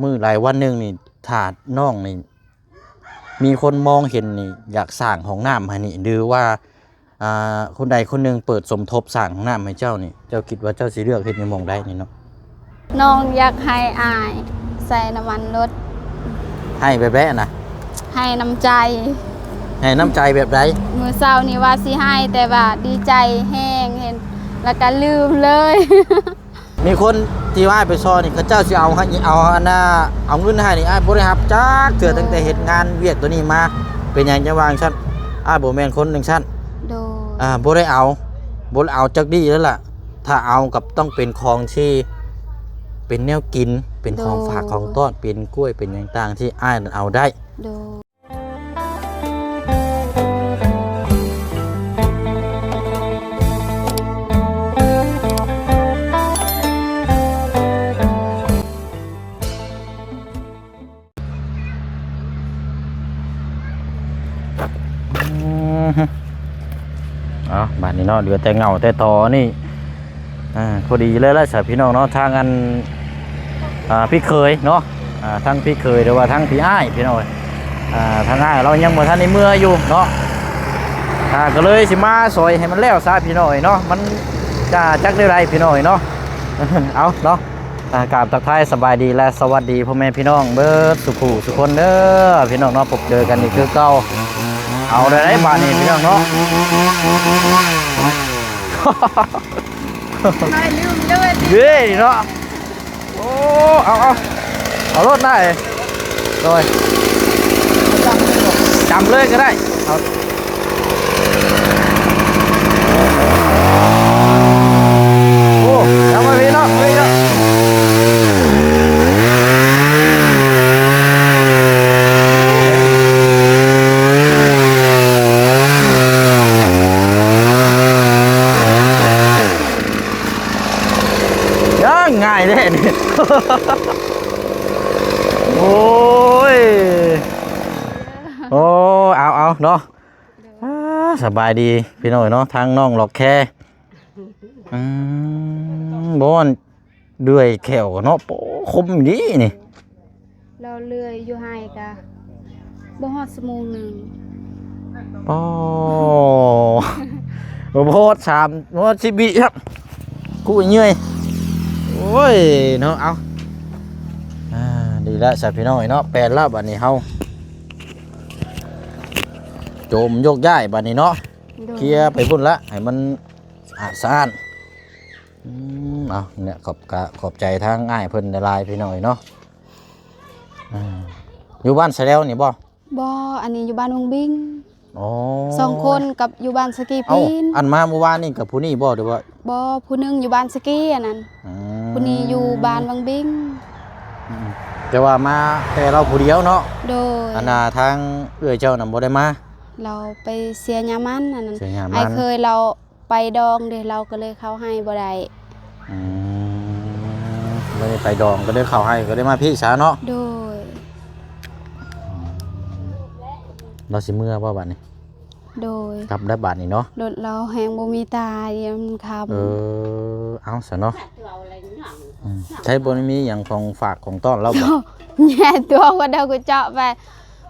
ມື້ໃດວັນໜຶ່ງນີ້ ຖ້ານ້ອງນີ້ ມີຄົນມອງເຫັນນີ້ ຢາກສ້າງຫ້ອງນ້ຳໃຫ້ນີ້ ຫຼືວ່າ ອ່າ ຄົນໃດຄົນໜຶ່ງເປີດສົມທົບສ້າງຫ້ອງນ້ຳໃຫ້ເຈົ້ານີ້ ເຈົ້າຄິດວ່າເຈົ້າຊິເລືອກເຮັດຢູ່ໝ່ອງໃດນີ້ເນາະ? ນ້ອງຢາກໃຫ້ອ້າຍໃສ່ນ້ຳມັນລົດ. ໃຫ້ແບບໃດນະ? ໃຫ້ນ້ຳໃຈ. ໃຫ້ນ້ຳໃຈແບບໃດ? ມື້ເຊົ້ານີ້ວ່າຊິໃຫ້ ແຕ່ວ່າດີໃຈແຮງ ເຫັນ ແລ້ວກໍລືມເລີຍ. ມີຄົນທີ່ວ່າໄປຊ່ອຍນີ້ ເຂົາເຈົ້າຊິເອົາໃຫ້ ເອົາອັນນ່າ ເອົາເງິນໃຫ້ນີ້ ອ້າຍບໍ່ໄດ້ຮັບຈັກເທື່ອ. ໂດຍ ຕັ້ງແຕ່ເຮັດງານວຽກຕົວນີ້ມາ. ເປັນຫຍັງຈັ່ງວ່າຈັ່ງຊັ້ນ? ອ້າຍບໍ່ແມ່ນຄົນຈັ່ງຊັ້ນ. ໂດຍ ອ່າ ບໍ່ໄດ້ເອົາ ບໍ່ໄດ້ເອົາຈັກດີ້ເລີຍລະ. ຖ້າເອົາກໍຕ້ອງເປັນຂອງທີ່ເປັນແນວກິນ ເປັນຂອງ ໂດຍ ຝາກຂອງຕ້ອນ ເປັນກ້ວຍ ເປັນຫຍັງຕ່າງທີ່ອ້າຍເອົາໄດ້. ໂດຍ ອືມ ເອົາ ບາດນີ້ເນາະ ເຫຼືອແຕ່ເຫງົ້າແຕ່ຕໍນີ້. ອ່າ ພໍດີເລີຍລະຊະພີ່ນ້ອງເນາະ ທາງອັນ ອ່າ ພີ່ເຂີຍເນາະ ອ່າ ທັງພີ່ເຂີຍ ຫຼືວ່າທັງພີ່ອ້າຍພີ່ນ້ອງເອີຍ. ອ່າ ທາງອ້າຍລາວຍັງບໍ່ທັນໄດ້ເມືອຢູ່ເນາະ ອ່າ ກໍເລີຍຊິມາຊ່ອຍໃຫ້ມັນແລ້ວຊະພີ່ນ້ອງເອີຍເນາະ. ມັນຈະຈັກແນວໃດພີ່ນ້ອງເອີຍເນາະ. ເອົາເນາະ ອ່າ ກາບທັກທາຍສະບາຍດີ ແລະ ສະຫວັດດີພໍ່ແມ່ພີ່ນ້ອງເບິດສູ່ຜູ້ສູ່ຄົນເດີພີ່ນ້ອງເນາະ. ພົບເຈີກັນອີກຄືເກົ່າ. ເອົາໄດ້ບາດນີ້ພີ່ນ້ອງເນາະ. ໄດ້ລືມເລີຍຕິ ເດ້ເນາະ. ໂອ້ ເອົາ ເອົາ ເອົາໂລດນາຍ. ໂດຍ ຈຳເລີຍກໍໄດ້. ເອົາ ໂອ້ ຈຳໄວ້ພີ່ເນາະ ພີ່ເນາະ. ຢ່າງງ່າຍແທ້ນີ້. ໂອ້ຍ ໂອ້ ເອົາ ເອົາເນາະ. ໂດຍ ອ່າ ສະບາຍດີພີ່ນ້ອງເອີຍເນາະ ທາງນ້ອງລັອກແຄ. ອືມ ບໍ່ ເລື່ອຍແຂ້ວເນາະ ໂອ້ ຄົມດີນີ້. ລາວເລື່ອຍຢູ່ໄຮ່ກະບໍ່ຮອດຊົ່ວໂມງໜຶ່ງ. ອໍ ບໍ່ຮອດສາມ ບໍ່ຮອດສິບວິ ກູເມື່ອຍ. ໂອ້ຍເນາະ. ເອົາ ອ່າ ດີແລ້ວຊະພີ່ນ້ອງເອີຍເນາະ ແປນແລ້ວບາດນີ້ເຮົາ ໂຈມໂຍກຍ້າຍບາດນີ້ເນາະ. ໂດຍ ເຄຍໄປພຸ້ນລະ ໃຫ້ມັນສະອາດສະອ້ານ. ອືມ ເອົາ ນີ້ແຫຼະ ຂອບກະ ຂອບໃຈທາງອ້າຍເພິ່ນຫຼາຍໆ ພີ່ນ້ອງເອີຍເນາະ. ອ່າ ຢູ່ບ້ານສະແລວນີ້ບໍ່? ບໍ່ ອັນນີ້ຢູ່ບ້ານວັງບິງ. ອໍ ສອງຄົນກັບຢູ່ບ້ານສະກີພີນ. ເອົ້າ ອັນມາມື້ວານນີ້ກັບຜູ້ນີ້ບໍ່ ຫຼືວ່າ? ບໍ່ ຜູ້ໜຶ່ງຢູ່ບ້ານສະກີ ອັນນັ້ນ. ອືມ ຜູ້ນີ້ຢູ່ບ້ານວັງບິງ. ອືມ ແຕ່ວ່າມາແຕ່ລາວຜູ້ດຽວເນາະ. ໂດຍ ອັນນ່າ ທາງເອື້ອຍເຈົ້ານະບໍ່ໄດ້ມາ. ລາວໄປເສຍຫຍ້າມັນ ອັນນັ້ນ ເສຍຫຍ້າມັນ ອ້າຍເຂີຍລາວ ໄປດອງເດ ລາວກໍເລີຍເຂົ້າໄຮ່ບໍ່ໄດ້. ອືມ ບໍ່ໄດ້ໄປດອງ ກໍເລີຍເຂົ້າໄຮ່ ກໍເລີຍມາພີ້ຊະເນາະ. ໂດຍ ອືມ ລາວຊິເມືອບໍ່ບາດນີ້? ໂດຍ ກັບໄດ້ບາດນີ້ເນາະ. ລົດລາວແຮງບໍ່ມີຕາ ຢ້ານມັນຄ່ຳ. ເອີ ເອົາຊະເນາະ. ອືມ ໃຊ້ບໍ່ໄດ້ມີຫຍັງຂອງຝາກຂອງຕ້ອນລາວບໍ່? ແຍ່ຕົວກໍເດີ ກູເຈາະໄປ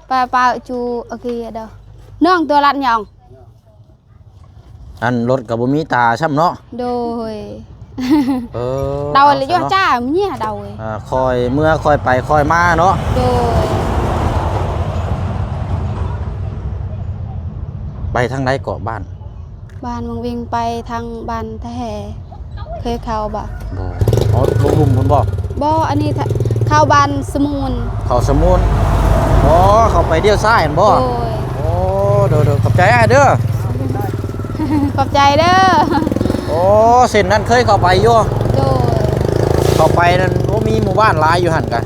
ໄປເປົ່າຈູ ໂອເຄເດີ ນ້ອງຕົວລັດຫຍັງ. ອັນລົດກໍບໍ່ມີຕາຊ້ຳເນາະ. ໂດຍ ເອີ ເດົາເລີຍ ເອົາຊະເນາະ ຈ້າເມຍເດົາເອີຍ. ອ່າ ຄ່ອຍເມືອຄ່ອຍໄປຄ່ອຍມາເນາະ. ໂດຍ ໄປທາງໃດເກາະບ້ານ? ບ້ານວັງວິງ ໄປທາງບ້ານທ່າແຮ່. ເຄີຍເຂົ້າບໍ່? ບໍ່. ອໍ ລົງລຸ່ມພຸ້ນບໍ່? ບໍ່ ອັນນີ້ເຂົ້າບ້ານສະມູນ. ເຂົ້າສະມູນ. ອໍ ເຂົ້າໄປລ້ຽວຊ້າຍຫັ້ນບໍ່? ໂດຍ. ໂອ້ ໂດຍໆ ຂອບໃຈອ້າຍເດີ. ຂອບໃຈເດີ. ໂອ້ ເສັ້ນນັ້ນເຄີຍເຂົ້າໄປຢູ່. ໂດຍ. ເຂົ້າໄປນັ້ນ ໂອ້ ມີໝູ່ບ້ານຫຼາຍຢູ່ຫັ້ນກະ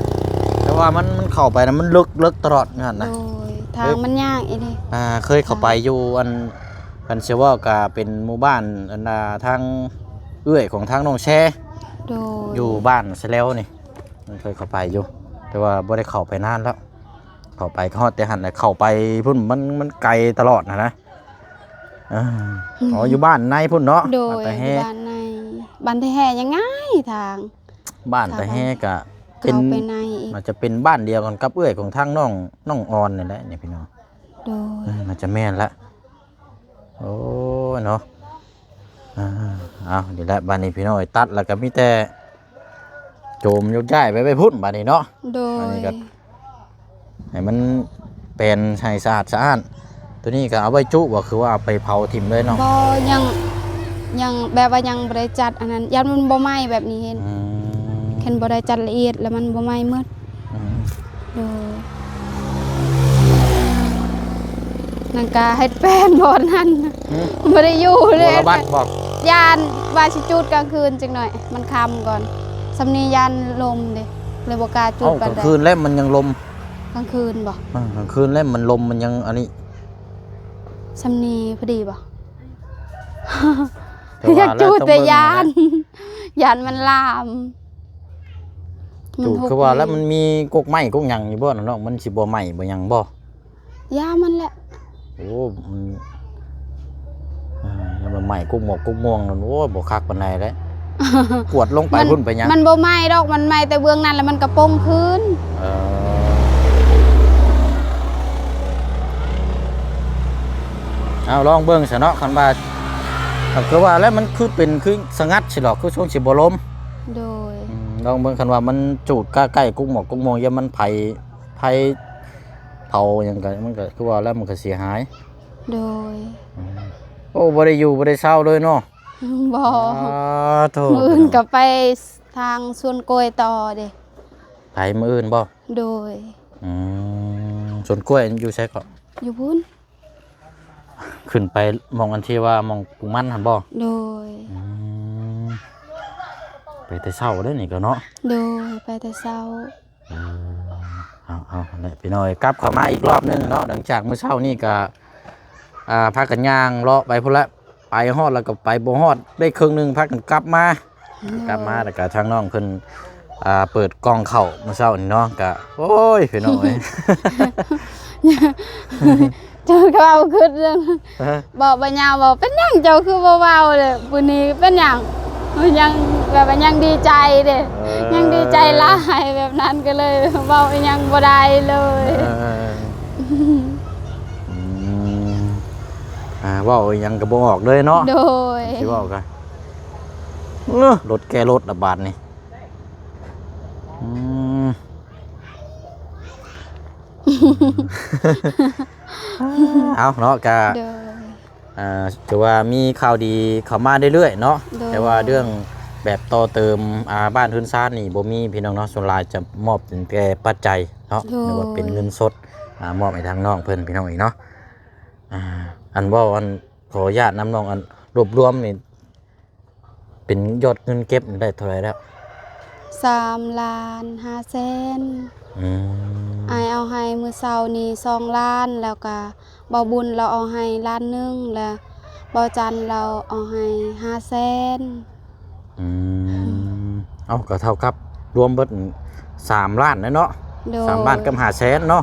ແຕ່ວ່າມັນ ມັນເຂົ້າໄປນະ ມັນເລິກ ເລິກຕະຫຼອດຫັ້ນນະ. ໂດຍ ທາງມັນຍາກອີ່ຫຼີ. ອ່າ ເຄີຍເຂົ້າໄປຢູ່ ອັນ ຄັນຊິເວົ້າກະເປັນໝູ່ບ້ານ ອັນນ່າ ທາງເອື້ອຍຂອງທາງນ້ອງແຊ. ໂດຍ. ຢູ່ບ້ານສະແລວນີ້ ມັນເຄີຍເຂົ້າໄປຢູ່ ແຕ່ວ່າບໍ່ໄດ້ເຂົ້າໄປນານແລ້ວ. ເຂົ້າໄປກໍຮອດແຕ່ຫັ້ນແຫຼະ ເຂົ້າໄປພຸ້ນ ມັນ ມັນໄກຕະຫຼອດຫັ້ນນະ. ເອີ ອໍ ຢູ່ບ້ານໃນພຸ້ນເນາະ. ໂດຍ ບ້ານຕາແຮ່ ຢູ່ບ້ານໃນ. ບ້ານຕາແຮ່ຍັງງ່າຍທາງ. ບ້ານຕາແຮກະເປັນ ເຂົ້າໄປໃນອີກ ອາດຈະເປັນບ້ານດຽວກັນກັບເອື້ອຍຂອງທາງນ້ອງ ນ້ອງອອນນີ້ແຫຼະນີ້ພີ່ນ້ອງ. ໂດຍ ເອີ ໜ້າຈະແມ່ນລະ. ໂອ້ຍເນາະ ອ່າ ເອົາ ນີ້ແຫຼະ ບາດນີ້ພີ່ນ້ອງເອີຍ ຕັດແລ້ວກໍມີແຕ່ໂຈມຍົກຍ້າຍໄປໄວ້ພຸ້ນບາດນີ້ເນາະ. ໂດຍ ອັນນີ້ກໍໃຫ້ມັນແປນໃຫ້ສະອາດສະອ້ານ. ໂຕນີ້ກໍເອົາໄວ້ຈຸບໍ່ ຄືວ່າເອົາໄປເຜົາຖິ້ມເລີຍເນາະ? ບໍ່ ຍັງ ຍັງແບບວ່າຍັງບໍ່ໄດ້ຈັດອັນນັ້ນ ຢ້ານມັນບໍ່ໄໝ້ແບບນີ້ເຫັນ. ອືມ ຄັນບໍ່ໄດ້ຈັດລະອຽດແລ້ວມັນບໍ່ໄໝ້ໝົດ. ອືມ ໂດຍ ນັ່ງກະເຮັດແປນບ່ອນນັ້ນ ຫືມ ບໍ່ໄດ້ຢູ່ເລີຍ ບໍ່ລະບັດບໍ່? ຢ້ານວ່າຊິຈູດກາງຄືນຈັກໜ້ອຍ ມັນຄ່ຳກ່ອນ ສ່ຳນີ້ຢ້ານລົມເດ້ ເລີຍບໍ່ກ້າຈູດປານໃດ. ເອົ້າ ກາງຄືນແລ້ວມັນຍັງລົມ. ກາງຄືນບໍ່? ເອີ ກາງຄືນແລ້ວມັນລົມ ມັນຍັງອັນນີ້ ສ່ຳນີ້ພໍດີບໍ່? ຢາກຈູດແຕ່ຢ້ານ ຢ້ານມັນລາມ. ຈູດຄືວ່າແລ້ວມັນມີກົກໄມ້ກົກຫຍັງຢູ່ບໍ່ນະນ້ອງ? ມັນຊິບໍ່ໄໝ້ບໍ່ຫຍັງບໍ່? ຢ່າມັນແຫຼະ. ໂອ້ ມັນ ອ່າ ມັນໄໝ້ກົກໝວກກົກມ່ວງນັ້ນ ໂອ້ຍ ບໍ່ຄັກປານໃດເດ້. ກວດລົງໄປພຸ້ນໄປຫຍັງ ມັນບໍ່ໄໝ້ດອກ ມັນໄໝ້ແຕ່ເບື້ອງນັ້ນ ແລ້ວມັນກະປົງຄືນ. ເອີ ເອົາລອງເບິ່ງຊະເນາະ ຄັນວ່າ ກໍຄືວ່າແລ້ວ ມັນຄືເປັນຄືສະຫງັດຊິດອກ ຄືຊົງຊິບໍ່ລົມ. ໂດຍ ອືມ ລອງເບິ່ງ ຄັນວ່າມັນຈູດກະໃກ້ກົກໝວກກົກມ່ວງ ຢ່າມັນໄຟ ໄຟເຜົາຫຍັງກະ ມັນກະຄືວ່າແລ້ວ ມັນກະເສຍຫາຍ. ໂດຍ ອືມ ໂອ້ ບໍ່ໄດ້ຢູ່ບໍ່ໄດ້ເຊົາເລີຍເນາະ. ບໍ່ ອາ ໂທ້ ມື້ອື່ນກໍໄປທາງສວນກ້ວຍຕໍ່ເດ້. ໄປມື້ອື່ນບໍ່? ໂດຍ ອືມ ສວນກ້ວຍຢູ່ໃສເກາະ? ຢູ່ພຸ້ນ ຂຶ້ນໄປໝ່ອງອັນທີ່ວ່າໝ່ອງປູກມັນຫັ້ນບໍ່? ໂດຍ ອືມ ໄປແຕ່ເຊົ້າເດ້ນີ້ກໍເນາະ. ໂດຍ ໄປແຕ່ເຊົ້າ. ເອີ ເອົາ ເອົາ ຫັ້ນແຫຼະພີ່ນ້ອງເອີຍ ກັບເຂົ້າມາອີກລອບໜຶ່ງເນາະ ຫຼັງຈາກມື້ເຊົ້ານີ້ກະ ອ່າ ພາກັນຍ່າງເລາະໄປພຸ້ນລະ ໄປຮອດແລ້ວກໍໄປບໍ່ຮອດ ໄດ້ເຄິ່ງໜຶ່ງ ພາກັນກັບມາ ໂດຍ ກັບມາແລ້ວກະທາງນ້ອງເພິ່ນ ອ່າ ເປີດກ່ອງເຂົ້າມື້ເຊົ້ານີ້ເນາະ ກະ ໂອ້ຍ ພີ່ນ້ອງເອີຍ ເຈົ້າກໍເວົ້າຄືເລື່ອງ ຮະ? ບອກບັນຍາວວ່າ ເປັນຫຍັງເຈົ້າຄືບໍ່ເວົ້າເລີຍ ມື້ນີ້ເປັນຫຍັງ? ຍັງແບບວ່າຍັງດີໃຈເດ້ ເອີ ຍັງດີໃຈຫຼາຍແບບນັ້ນ ກໍເລີຍເວົ້າອີ່ຫຍັງບໍ່ໄດ້ເລີຍ. ເອີ ອືມ ອ່າ ເວົ້າອີ່ຫຍັງກໍບໍ່ອອກເລີຍເນາະ. ໂດຍ ຊິເວົ້າກະ ເອີ ລົດແກ່ລົດລະບາດນີ້ ອືມ ເອົາເນາະ ກະ ໂດຍ ອ່າ ຖືວ່າມີຂ່າວດີເຂົ້າມາເລື້ອຍໆເນາະ. ໂດຍ ແຕ່ວ່າເລື່ອງແບບຕໍ່ເຕີມ ອ່າ ບ້ານເຮືອນຊານນີ້ບໍ່ມີພີ່ນ້ອງເນາະ ສ່ວນຫຼາຍຈະມອບເປັນແຕ່ປັດໄຈເນາະ ໂດຍ ຫຼືວ່າເປັນເງິນສົດ ອ່າ ມອບໃຫ້ທາງນ້ອງເພິ່ນພີ່ນ້ອງເອີຍເນາະ. ອ່າ ອັນເວົ້າ ອັນ ຂໍອະນຸຍາດນຳນ້ອງ ອັນ ລວບລວມນີ້ ເປັນຍອດເງິນເກັບໄດ້ເທົ່າໃດແລ້ວ? ສາມລ້ານຫ້າແສນ. ອືມ ອ້າຍເອົາໃຫ້ມື້ເຊົ້ານີ້ສອງລ້ານ ແລ້ວກະບ່າວບຸນລາວເອົາໃຫ້ລ້ານໜຶ່ງ ແລະ ບ່າວຈັນລາວເອົາໃຫ້ຫ້າແສນ. ອືມ ເອົ້າ ກໍເທົ່າກັບລວມເບິດ ສາມລ້ານແຫຼະເນາະ. ໂດຍ ສາມລ້ານກັບຫ້າແສນເນາະ.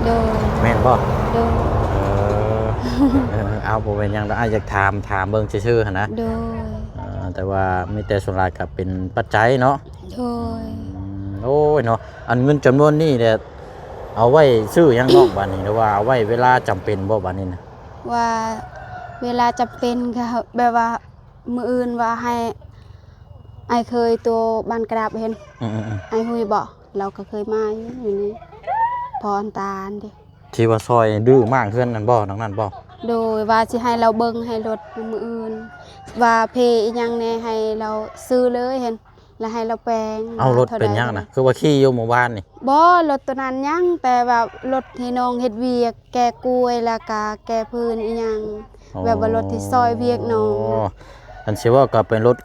ໂດຍ ແມ່ນບໍ່? ໂດຍ ເອີ ເອີ ເອົາ ບໍ່ເປັນຫຍັງດອກ ອ້າຍຢາກຖາມ ຖາມເບິ່ງຊື່ໆຫັ້ນນະ. ໂດຍ ເອີ ແຕ່ວ່າມີແຕ່ສ່ວນຫຼາຍກໍເປັນປັດໄຈເນາະ. ໂດຍ ອືມ ໂອ້ຍເນາະ ອັນເງິນຈຳນວນນີ້ແຫຼະ ເອົາໄວ້ຊື້ຫຍັງນ້ອງບາດນີ້ ຫຼືວ່າເອົາໄວ້ເວລາຈຳເປັນບໍ່ບາດນີ້ນະ? ວ່າເວລາຈຳເປັນກໍແບບວ່າ ມື້ອື່ນວ່າໃຫ້ອ້າຍເຂີຍໂຕບ້ານກະດາບເຫັນ. ອືມໆໆ ອ້າຍຫຸຍບໍ ລາວກໍເຄີຍມາຢູ່ ຢູ່ນີ້ ພໍ່ອັນຕາອັນເດ ທີ່ວ່າຊ່ອຍດື້ມ້າງເຮືອນນັ້ນບໍ ນາງນັ້ນບໍ? ໂດຍ ວ່າຊິໃຫ້ລາວເບິ່ງໃຫ້ລົດມື້ອື່ນ ວ່າເພອີ່ຫຍັງແດ່ ໃຫ້ລາວຊື້ເລີຍເຫັນ ແລ້ວໃຫ້ລາວແປງ. ເອົາ ລົດເປັນຫຍັງນະ ຄືວ່າຂີ່ຢູ່ມື້ວານນີ້? ບໍ່ ລົດໂຕນັ້ນຍັງ ແຕ່ວ່າລົດທີ່ນ້ອງເຮັດວຽກແກ່ກ້ວຍ ແລ້ວກະແກ່ພື້ນອີ່ຫຍັງ ອໍ ແບບວ່າລົດທີ່ຊ່ອຍວຽກນ້ອງ. ອໍ ອັນຊິເວົ້າກໍເປັນລົດ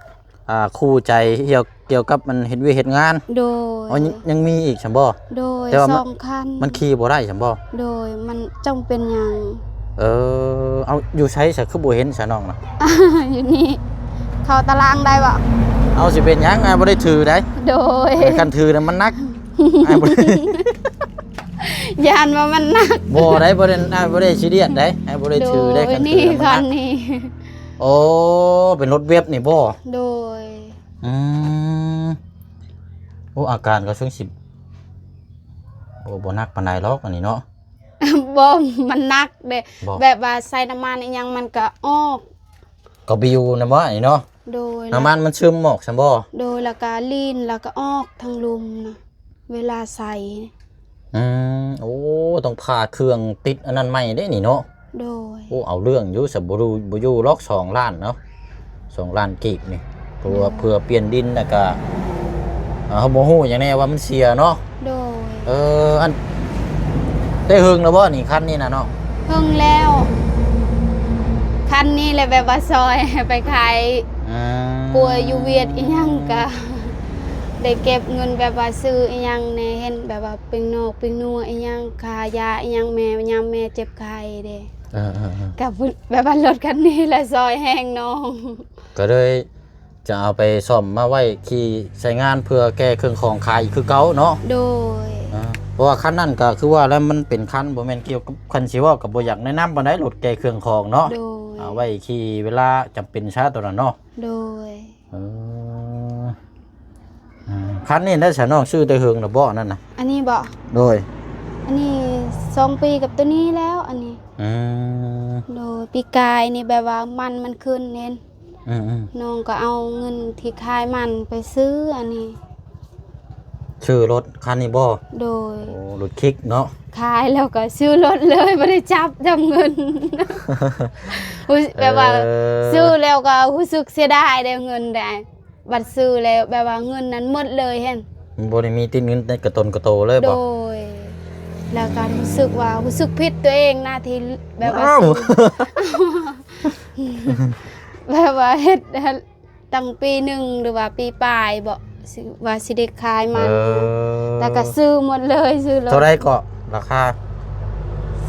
ອ່າ ຄູ່ໃຈ ກ່ຽວ ກ່ຽວກັບມັນເຮັດວຽກເຮັດງານ. ໂດຍ ອໍ ຍັງ ຍັງມີອີກຊັ້ນບໍ? ໂດຍ ແຕ່ວ່າມັນ ສອງຄັນ ມັນຂີ່ບໍ່ໄດ້ຊັ້ນບໍ? ໂດຍ ມັນຈັກເປັນຫຍັງ. ເອີ ເອົາ ຢູ່ໃສຊະ ຄືບໍ່ເຫັນຊະນ້ອງນະ? ຢູ່ນີ້ ເຂົ້າຕາລາງໄດ້ບໍ່? ເອົາ ຊິເປັນຫຍັງ ອ້າຍບໍ່ໄດ້ຖືໄດ໋. ໂດຍ ຄັນຖືນະມັນໜັກ ອ້າຍບໍ່ໄດ້ ຢ້ານວ່າມັນໜັກ. ບໍ່ໄດ໋ ບໍ່ໄດ້ ອ້າຍບໍ່ໄດ້ຊີຣຽສໄດ໋ ອ້າຍບໍ່ໄດ້ຖືໄດ໋. ໂດຍ ຄັນຖືນະມັນໜັກ. ນີ້ຄັນນີ້ ໂອ້ ເປັນລົດເວັບນີ້ບໍ? ໂດຍ ອືມ ໂອ້ ອາການກໍເຊິ່ງຊິ ໂອ້ ບໍ່ໜັກປານໃດຫຼອກອັນນີ້ເນາະ. ບໍ່ ມັນໜັກເດ້ ບໍ່ ແບບວ່າໃສ່ນ້ຳມັນອີ່ຫຍັງມັນກໍອອກ ກໍບິວນຳວ່ານີ້ເນາະ. ໂດຍ ນ້ຳມັນມັນຊຶມອອກຊັ້ນບໍ່? ໂດຍ ແລ້ວກໍລີນ ແລ້ວກໍອອກທາງລຸ່ມນະ ເວລາໃສ່. ອືມ ໂອ້ ຕ້ອງຜ່າເຄື່ອງຕິດອັນນັ້ນໃໝ່ເດ້ນີ້ເນາະ. ໂດຍ ໂອ້ ເອົາເລື່ອງຢູ່ ສະ ບໍ່ຢູ່ ບໍ່ຢູ່ຫຼອກສອງລ້ານເນາະ ສອງລ້ານກີບນີ້ ເພື່ອ ໂດຍ ເພື່ອປ່ຽນດິນ ແລ້ວກະ ເຮົາບໍ່ຮູ້ຫຍັງແນ່ວ່າມັນເສຍເນາະ. ໂດຍ ເອີ ອັນ ໄດ້ເຫິງແລ້ວບໍ່ນີ້ ຄັນນີ້ນະເນາະ? ເຫິງແລ້ວ ຄັນນີ້ແຫຼະ ແບບວ່າຊອຍໄປຂາຍ ອືມ ປົວຢູ່ຫວຽດອີ່ຫຍັງກະ ໄດ້ເກັບເງິນແບບວ່າຊື້ອີ່ຫຍັງແນ່ ເຫັນແບບວ່າປີ້ງນອກປີ້ງນົວອີ່ຫຍັງ ຄ່າຢາອີ່ຫຍັງ ແມ່ ຍາມແມ່ເຈັບໄຂ້ເດ້. ເອີໆໆ ກໍແບບວ່າລົດຄັນນີ້ແຫຼະຊ່ອຍແຮງນ້ອງ ກໍເລີຍຈະເອົາໄປສ້ອມມາໄວ້ຂີ່ໃຊ້ງານເພື່ອແກ່ເຄື່ອງຂອງຂາຍອີກຄືເກົ່າເນາະ. ໂດຍ ເອີ ເພາະວ່າຄັນນັ້ນກໍຄືວ່າແລ້ວ ມັນເປັນຄັນ ບໍ່ແມ່ນກ່ຽວກັບ ຄັນຊິເວົ້າກໍບໍ່ຢາກແນະນຳປານໃດ ລົດແກ່ເຄື່ອງຂອງເນາະ. ໂດຍ ເອົາໄວ້ຂີ່ເວລາຈຳເປັນຊະ ໂຕນັ້ນເນາະ. ໂດຍ ເອີ ອືມ ຄັນນີ້ໄດ້ສະ ນ້ອງຊື້ແຕ່ເຫິງແລ້ວບໍ່ ອັນນັ້ນນະ? ອັນນີ້ບໍ່? ໂດຍ ອັນນີ້ສອງປີກັບໂຕນີ້ແລ້ວ ອັນນີ້. ອືມ ໂດຍ ປີກາຍນີ້ແບບວ່າມັນ ມັນຂຶ້ນເຫັນ ອືມໆ ນ້ອງກໍເອົາເງິນທີ່ຂາຍມັນໄປຊື້ອັນນີ້ ຊື້ລົດຄັນນີ້ບໍ່? ໂດຍ ໂອ້ ລົດຄິກເນາະ ຂາຍແລ້ວກໍຊື້ລົດເລີຍ ບໍ່ໄດ້ຈັບຈຳເງິນ ຮູ້ ແບບວ່າ ເອີ ຊື້ແລ້ວກໍຮູ້ສຶກເສຍດາຍເດ້ເງິນໄດ໋ ບັດຊື້ແລ້ວແບບວ່າເງິນນັ້ນໝົດເລີຍຫັ້ນ ມັນບໍ່ໄດ້ມີຕິດເງິນໃນກະຕົນກະໂຕເລີຍບໍ່? ໂດຍ ແລ້ວກໍຮູ້ສຶກວ່າ ຮູ້ສຶກຜິດຕົວເອງນະ ທີ່ແບບວ່າ ອ້າວ ຊື້ ແບບວ່າເຮັດ ຕັ້ງປີໜຶ່ງ ຫຼືວ່າປີປາຍເບາະ ຊິ ວ່າຊິໄດ້ຂາຍມັນ ເອີ ແລ້ວກໍຊື້ໝົດເລີຍ ຊື້ລົດ. ເທົ່າໃດເກາະລາຄາ?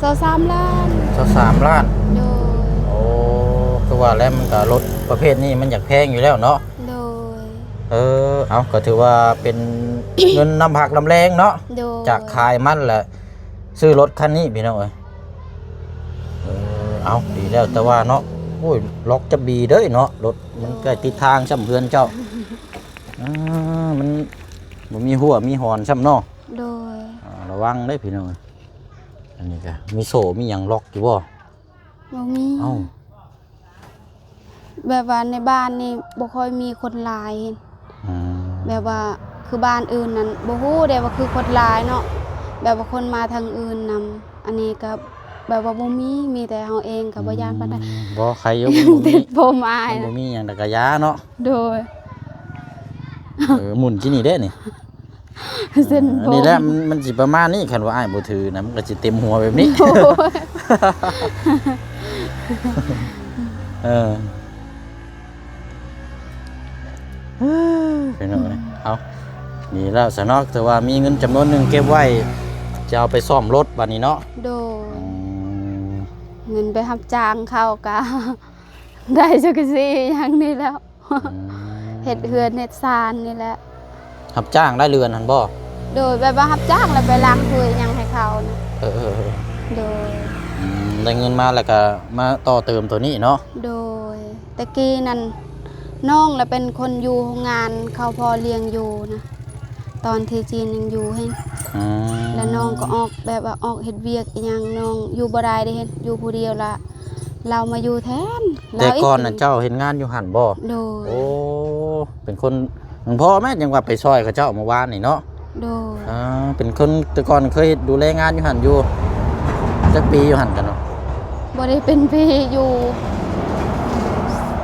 ຊາວສາມລ້ານ. ຊາວສາມລ້ານ. ໂດຍ ໂອ້ ຄືວ່າແລ້ວ ມັນກໍລົດປະເພດນີ້ມັນຢາກແພງຢູ່ແລ້ວເນາະ. ໂດຍ ເອີ ເອົາ ກໍຖືວ່າເປັນເງິນນ້ຳພັກນ້ຳແຮງເນາະ. ໂດຍ ຈາກຂາຍມັນແຫຼະ ຊື້ລົດຄັນນີ້ພີ່ນ້ອງເອີຍ. ເອີ ເອົາ ດີແລ້ວ ແຕ່ວ່າເນາະ ໂອ້ຍ ລັອກຈະບີເດີເນາະ ລົດມັນ ໂດຍ ໃກ້ຕິດທາງຊ່ຳເຮືອນເຈົ້າ ອ່າ ມັນບໍ່ມີຮົ້ວມີຫອນຊ່ຳເນາະ. ໂດຍ ອ່າ ລະວັງເດີພີ່ນ້ອງເອີຍ. ອັນນີ້ກະມີໂສ້ມີຫຍັງລັອກຢູ່ບໍ່? ບໍ່ມີ. ເອົ້າ ແບບວ່າໃນບ້ານນີ້ບໍ່ຄ່ອຍມີຄົນຫຼາຍ ອືມ ແບບວ່າຄືບ້ານອື່ນນັ້ນ ບໍ່ຮູ້ເດ້ວ່າຄືຄົນຫຼາຍເນາະ ແບບວ່າຄົນມາທາງອື່ນນຳ. ອັນນີ້ກໍແບບວ່າບໍ່ມີ ມີແຕ່ເຮົາເອງກໍບໍ່ຢ້ານປານໃດ. ອືມ ບໍ່ ໃຄຢູ່ ມັນບໍ່ມີ ຕິດຜົມອາຍ ມັນບໍ່ມີຫຍັງ ແຕ່ກະຢາເນາະ. ໂດຍ ເອີ ໝຸນທີ່ນີ້ເດ້ນີ້ ເສັ້ນ ອ່າ ຜົມ ນີ້ແຫຼະ ມັນ ມັນຊິປະມານນີ້ ຄັນວ່າອ້າຍບໍ່ຖືນະ ມັນກໍຊິເຕັມຫົວແບບນີ້. ໂອ້ຍ ເອີ ພີ່ນ້ອງເອີຍ ເອົາ ດີແລ້ວຊະເນາະ ຖືວ່າມີເງິນຈຳນວນໜຶ່ງເກັບໄວ້ ຈະເອົາໄປສ້ອມລົດບາດນີ້ເນາະ. ໂດຍ ອືມ ເງິນໄປຮັບຈ້າງເຂົາກະ ໄດ້ຈັກກະຊິຫຍັງນີ້ແລ້ວ. ອືມ ເຮັດເຮືອນເຮັດຊານນີ້ແຫຼະ. ຮັບຈ້າງລາຍເດືອນຫັ້ນບໍ່? ໂດຍ ແບບວ່າຮັບຈ້າງແລ້ວໄປລ້າງຖ້ວຍຫຍັງໃຫ້ເຂົານະ. ເອີໆໆ ໂດຍ ອືມ ໄດ້ເງິນມາແລ້ວກະມາຕໍ່ເຕີມໂຕນີ້ເນາະ. ໂດຍ ແຕ່ກີ້ນັ້ນນ້ອງລະເປັນຄົນຢູ່ໂຮງງານເຂົາພໍ່ລ້ຽງຢູ່ນະ ຕອນທີ່ຈີນຍັງຢູ່ຫັ້ນ. ອືມ ແລ້ວນ້ອງກໍອອກ ແບບວ່າອອກເຮັດວຽກອີ່ຫຍັງ ນ້ອງຢູ່ບໍ່ໄດ້ເດ້ ເຮັດຢູ່ຜູ້ດຽວລະ ລາວມາຢູ່ແທນ. ແຕ່ກ່ອນນະເຈົ້າເຮັດງານຢູ່ຫັ້ນບໍ່? ໂດຍ ໂອ້ ເປັນຄົນ ພໍ່ແມ່ຍັງວ່າໄປຊ່ອຍເຂົາເຈົ້າເມື່ອວານນີ້ເນາະ. ໂດຍ ອ່າ ເປັນຄົນແຕ່ກ່ອນເຄີຍເຮັດ ດູແລງານຢູ່ຫັ້ນຢູ່ ຈັກປີຢູ່ຫັ້ນກະເນາະ? ບໍ່ໄດ້ເປັນປີ ຢູ່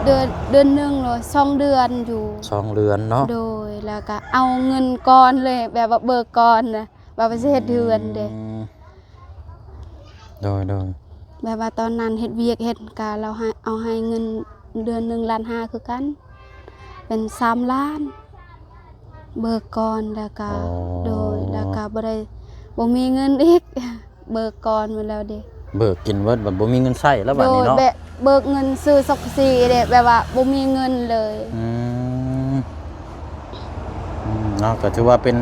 ເດືອນ ເດືອນໜຶ່ງ ຫຼືສອງເດືອນຢູ່. ສອງເດືອນເນາະ. ໂດຍ ແລ້ວກະເອົາເງິນກ່ອນເລີຍ ແບບວ່າເບີກກ່ອນນະ ວ່າໄປຊິເຮັດເຮືອນເດ້. ອືມ ໂດຍໆ ແບບວ່າຕອນນັ້ນເຮັດວຽກເຮັດກະ ລາວໃຫ້ ເອົາໃຫ້ເງິນເດືອນໜຶ່ງລ້ານຫ້າຄືກັນ ເປັນສາມລ້ານ ເບີກກ່ອນ ແລ້ວກະ ອໍ ໂດຍ ແລ້ວກະບໍ່ໄດ້ ບໍ່ມີເງິນອີກ ເບີກກ່ອນໝົດແລ້ວເດ້. ເບີກກິນເບິດ ບັດບໍ່ມີເງິນໃຊ້ແລ້ວບາດນີ້ເນາະ. ໂດຍ ແບບເບີກເງິນຊື້ຊັອກຊີເດ້ ແບບວ່າບໍ່ມີເງິນເລີຍ. ອືມ ອືມ ເນາະ ກໍຖືວ່າເປັນ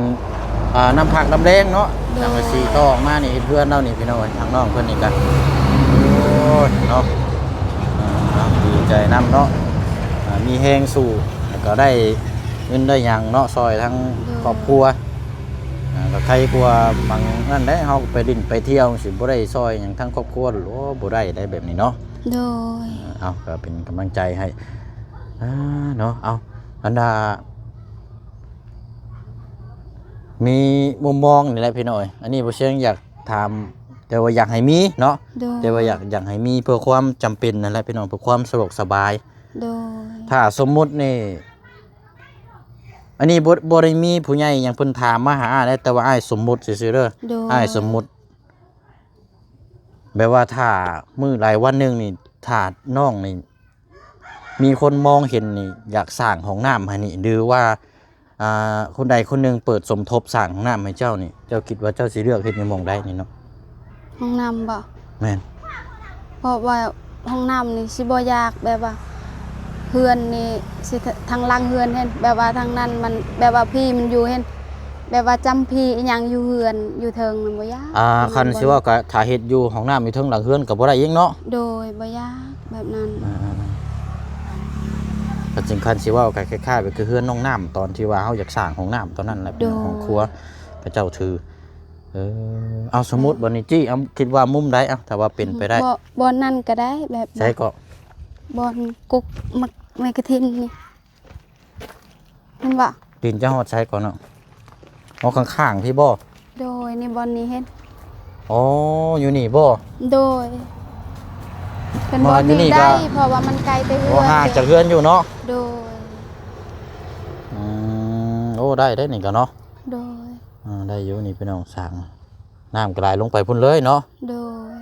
ອ່າ ນ້ຳພັກນ້ຳແຮງເນາະ. ໂດຍ ທາງເອັຟຊີຕໍ່ອອກມານີ້ ເຮັດເຮືອນເຮົານີ້ ພີ່ນ້ອງເອີຍ ທາງນ້ອງເພິ່ນນີ້ກະ ໂອ້ຍ ເນາະ ອ່າ ເນາະ ດີໃຈນຳເນາະ ອ່າ ມີແຮງສູ້ ແລ້ວກໍໄດ້ ເງິນໄດ້ຫຍັງເນາະ ຊ່ອຍທັງ ໂດຍ ຄອບຄົວ. ອ່າ ກໍໄຄກວ່າບາງນັ້ນແຫຼະ ເຮົາໄປຫຼິ້ນໄປທ່ຽວ ຊິບໍ່ໄດ້ຊ່ອຍຫຍັງທັງຄອບຄົວ. ໂອ້ ບໍ່ໄດ້ໄດ໋ແບບນີ້ເນາະ. ໂດຍ ເອົາ ກໍເປັນກຳລັງໃຈໃຫ້ ອ່າ ເນາະ. ເອົາ ອັນດາ ມີມຸມມອງນີ້ແຫຼະພີ່ນ້ອງເອີຍ. ອັນນີ້ບໍ່ຊຽງຢາກຖາມ ແຕ່ວ່າຢາກໃຫ້ມີເນາະ. ໂດຍ ແຕ່ວ່າຢາກ ຢາກໃຫ້ມີເພື່ອຄວາມຈຳເປັນນັ້ນແຫຼະພີ່ນ້ອງ ເພື່ອຄວາມສະດວກສະບາຍ. ໂດຍ ຖ້າສົມມຸດນີ້ ອັນນີ້ບໍ່ ບໍ່ໄດ້ມີຜູ້ໃຫຍ່ຫຍັງເພິ່ນຖາມມາຫາອ້າຍເດ້ ແຕ່ວ່າອ້າຍສົມມຸດຊື່ໆເດີ. ໂດຍ ອ້າຍສົມມຸດ ແບບວ່າຖ້າມື້ໃດວັນໜຶ່ງນີ້ ຖ້ານ້ອງນີ້ ມີຄົນມອງເຫັນນີ້ ຢາກສ້າງຫ້ອງນ້ຳໃຫ້ນີ້ ຫຼືວ່າ ອ່າ ຄົນໃດຄົນໜຶ່ງເປີດສົມທົບສ້າງຫ້ອງນ້ຳໃຫ້ເຈົ້ານີ້ ເຈົ້າຄິດວ່າເຈົ້າຊິເລືອກເຮັດຢູ່ໝ່ອງໃດນີ້ເນາະ? ຫ້ອງນ້ຳບໍ? ແມ່ນ. ເພາະວ່າຫ້ອງນ້ຳນີ້ຊິບໍ່ຢາກ ແບບວ່າເຮືອນນີ້ຊິທ- ທາງຫຼັງເຮືອນເຫັນ ແບບວ່າທາງນັ້ນມັນ ແບບວ່າຜີມັນຢູ່ເຫັນ ແບບວ່າຈຳຜີອີ່ຫຍັງຢູ່ເຮືອນຢູ່ເທິງນັ້ນບໍ່ຢາກ. ອ່າ ຄັນຊິເວົ້າກໍຖ້າເຮັດຢູ່ຫ້ອງນ້ຳຢູ່ເທິງຫຼັງເຮືອນກໍບໍ່ໄດ້ອີກເນາະ? ໂດຍ ບໍ່ຢາກແບບນັ້ນ. ອ່າໆໆ ກໍຈຶ່ງຄັນຊິເວົ້າກໍຄ້າຍໆແບບຄືເຮືອນນ້ອງນ້ຳ ຕອນທີ່ວ່າເຮົາຢາກສ້າງຫ້ອງນ້ຳຕອນນັ້ນແຫຼະ. ໂດຍ ເປັນຫ້ອງຄົວ ຂະເຈົ້າຖື. ເອີ ເອົາ ສົມມຸດ ອືມ ບັດນີ້ ຈີ້ ເອົາ ຄິດວ່າມຸມໃດ? ເອົາ ຖ້າວ່າເປັນໄປໄດ້ ບ່ອນ ບ່ອນນັ້ນກໍໄດ້ ແບບ ໃສກໍ? ບ່ອນກົກໝາກໄມ້ກະທິນນີ້ ເຫັນບໍ່? ດິນຈະຮອດໃສກ່ອນເນາະ? ອໍ ຂ້າງໆ ພີ້ບໍ່? ໂດຍ ນີ້ ບ່ອນນີ້ເຫັນ. ອໍ ຢູ່ນີ້ບໍ່? ໂດຍ ເປັນບ່ອນນີ້ໄດ້ ເພາະວ່າມັນໄກແຕ່ເຮືອນ. ບໍ່ຫ່າງຈາກເຮືອນຢູ່ເນາະ? ໂດຍ. ອືມ ໂອ້ ໄດ້ເດ້ນີ້ກໍເນາະ? ໂດຍ. ອ່າ ໄດ້ຢູ່ນີ້ພີ່ນ້ອງ ສ້າງ ນ້ຳກໍໄຫຼລົງໄປພຸ້ນເລີຍເນາະ? ໂດຍ.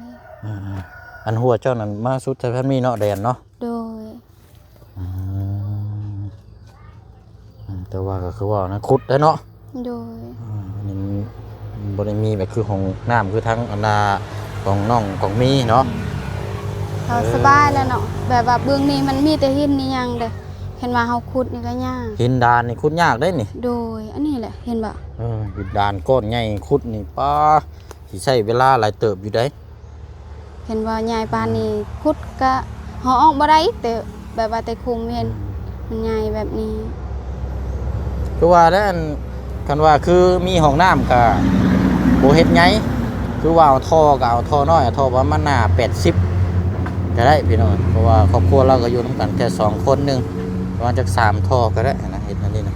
ອ່າໆ ອັນຮົ້ວເຈົ້ານັ້ນມາສຸດແຖວນີ້ເນາະ ແດນເນາະ? ໂດຍ. ອືມ ອືມ ແຕ່ວ່າກໍຄືວ່ານະ ຂຸດໄດ້ເນາະ? ໂດຍ. ອ່າ ອັນນີ້ມັນບໍ່ໄດ້ມີແບບຄືຫ້ອງນ້ຳຄືທາງອັນນ່າຂອງນ້ອງຂອງມີເນາະ? ເອີ ສະບາຍແລ້ວເນາະ ແບບວ່າເບື້ອງນີ້ມັນມີແຕ່ຫີນນີ້ຫຍັງເດ້. ເຫັນວ່າເຮົາຂຸດນີ້ກໍຍາກ. ຫີນດານນີ້ຂຸດຍາກເດ້ນີ້. ໂດຍ ອັນນີ້ແຫຼະ ເຫັນບໍ່? ເອີ ຫີນດານກ້ອນໃຫຍ່ຂຸດນີ້ ປ້າ ຊິໃຊ້ເວລາຫຼາຍເຕີບຢູ່ເດ້. ເຫັນວ່າໃຫຍ່ປານນີ້ ອືມ ຂຸດກະເຮົາອອກບໍ່ໄດ້ ແຕ່ແບບວ່າແຕ່ຄຸມເຫັນ ອືມ ມັນໃຫຍ່ແບບນີ້. ຄືວ່າແລ້ວ ອັນ ຄັນວ່າຄືມີຫ້ອງນ້ຳກະບໍ່ເຮັດໃຫຍ່ ຄືວ່າເອົາທໍ່ກະເອົາທໍ່ນ້ອຍ ເອົາທໍ່ປະມານໜ້າແປດສິບກະໄດ້ພີ່ນ້ອງ ເພາະວ່າຄອບຄົວລາວກະຢູ່ນຳກັນແຄ່ສອງຄົນໜຶ່ງ ປະມານຈັກສາມທໍ່ກະໄດ້ຫັ້ນນະ ເຮັດອັນນີ້ນະ. ອື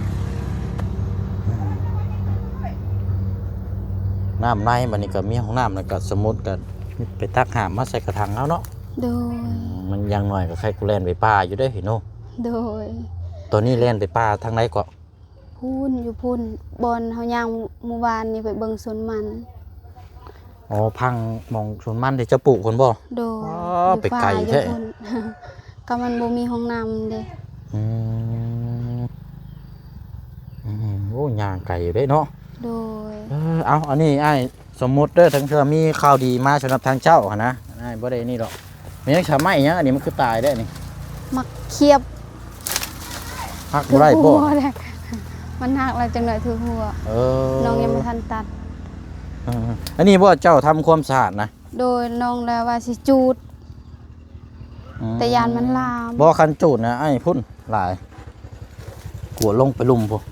ມ ນ້ຳໃນບັດນີ້ກໍມີຫ້ອງນ້ຳ ແລ້ວກໍສົມມຸດກໍໄປຕັກຫາມມາໃສ່ກະຖັງເອົາເນາະ. ໂດຍ. ອືມ ມັນຢ່າງໜ້ອຍກໍໃຄ່ກູແລ່ນໄປປ່າຢູ່ເດ້ເນາະ. ໂດຍ. ຕອນນີ້ແລ່ນໄປປ່າທາງໃດເກາະ? ພຸ້ນ ຢູ່ພຸ້ນ ບ່ອນເຮົາຍ່າງມື້ວານນີ້ໄປເບິ່ງສວນມັນ. ອໍ ພັງໝ່ອງສວນມັນທີ່ເຈົ້າປູກພຸ້ນບໍ່? ໂດຍ. ອໍ ຢູ່ ໄປໄກແທ້ ຢູ່ພຸ້ນ ກໍມັນບໍ່ມີຫ້ອງນ້ຳເດ້. ອືມ ອືມ ໂອ້ ຍ່າງໄກຢູ່ເດ້ເນາະ. ໂດຍ. ເອີ ເອົາ ອັນນີ້ອ້າຍ ສົມມຸດເດີ ທັງເທື່ອມີຂ່າວດີມາສຳລັບທາງເຈົ້າຫັ້ນນະ ອ້າຍບໍ່ໄດ້ນີ້ດອກ. ແມ່ນຫຍັງ ສາໄມ້ຫຍັງອັນນີ້ ມັນຄືຕາຍແທ້ນີ້? ໝາກຂຽບ ຫັກບໍ່ໄດ້ບໍ່? ມັນຫັກແລ້ວ ຈັກໜ້ອຍຖືກຫົວ. ເອີ ນ້ອງຍັງບໍ່ທັນຕັດ. ເອີ ອັນນີ້ບໍ່ ເຈົ້າທຳຄວາມສະອາດນະ? ໂດຍ ນ້ອງລະວ່າຊິຈູດ. ອືມ ແຕ່ຢ້ານມັນລາມ. ບໍ່ ຄັນຈູດນະ ອ້າຍພຸ້ນຫຼາຍ ກວດລົງໄປລຸ່ມພຸ້ນ.